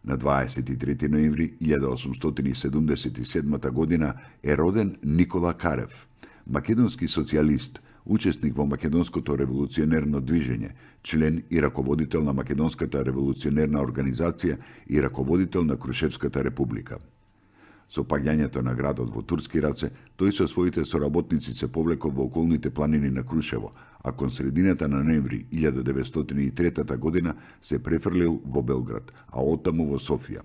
На 23 ноември 1877 година е роден Никола Карев, македонски социјалист, учесник во Македонското револуционерно движење, член и раководител на Македонската револуционерна организација и раководител на Крушевската република. Со паѓањето на градот во турски раце, тој со своите соработници се повлекол во околните планини на Крушево, а кон средината на ноември 1903 година се префрлил во Белград, а оттаму во Софија.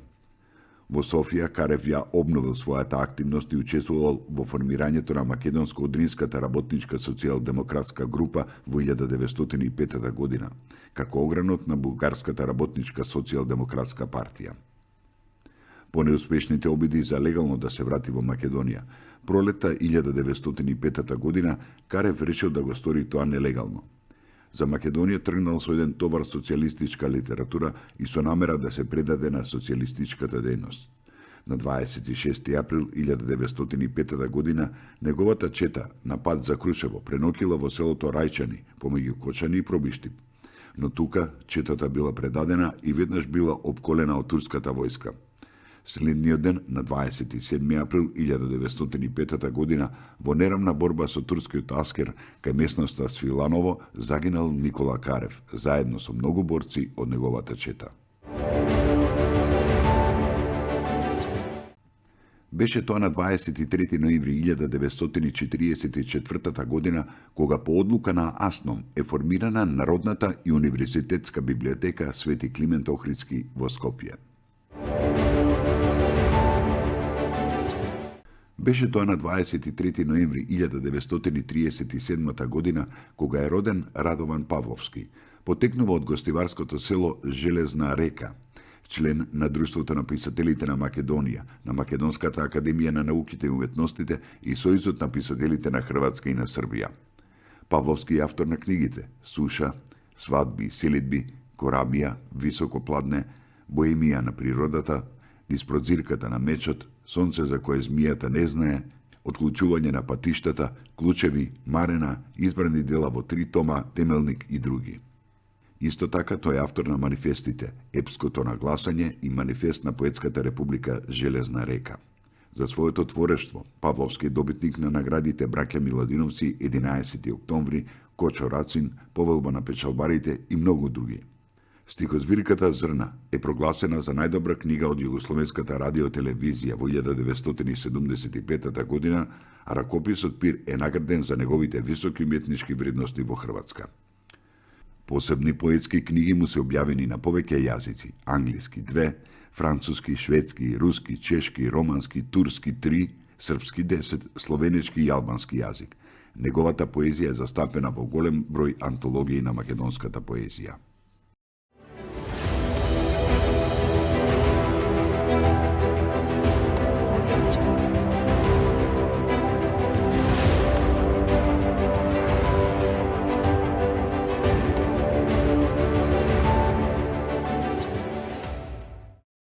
Во Софија Карев ја обновил својата активност и учествувал во формирањето на Македонско-Одринската работничка социјалдемократска група во 1905 година, како огранот на Бугарската работничка социјалдемократска партија. По неуспешните обиди за легално да се врати во Македонија, пролетта 1905 година Карев решил да го стори тоа нелегално. За Македонија тргнал со еден товар социјалистичка литература и со намера да се предаде на социјалистичката дејност. На 26 април 1905 година неговата чета на пат за Крушево преноќила во селото Рајчани, помеѓу Кочани и Пробиштип. Но тука четата била предадена и веднаш била опколена од турската војска. Следниот ден, на 27 април 1905 година, во нерамна борба со турскиот аскер кај местноста Свиланово, загинал Никола Карев, заедно со многу борци од неговата чета. Беше тоа на 23 ноември 1944 година, кога по одлука на АСНОМ е формирана Народната и универзитетска библиотека Свети Климент Охридски во Скопје. Беше тоа на 23 ноември 1937 година, кога е роден Радован Павловски. Потекнува од гостиварското село Железна река, член на Друштвото на писателите на Македонија, на Македонската академија на науките и уметностите и Сојузот на писателите на Хрватска и на Србија. Павловски е автор на книгите Суша, Свадби и селидби, Корабија, Високо пладне, Боемија на природата, Низ прозирката на мечот, Сонце за кое змијата не знае, Отклучување на патиштата, Клучеви, Марена, избрани дела во 3 тома, Темелник и други. Исто така тој е автор на манифестите Епското нагласање и Манифест на поетската република Железна река. За своето творештво, Павловски е добитник на наградите Браќа Миладиновци 11. октомври, Кочо Рацин, Повелба на печалбарите и многу други. Стихозбирката Зрна е прогласена за најдобра книга од Југословенската радиотелевизија во 1975 година, а ракописот Пир е награден за неговите високи уметнички вредности во Хрватска. Посебни поетски книги му се објавени на повеќе јазици: англиски 2, француски, шведски, руски, чешки, романски, турски 3, српски 10, словенечки и албански јазик. Неговата поезија е застапена во голем број антологии на македонската поезија.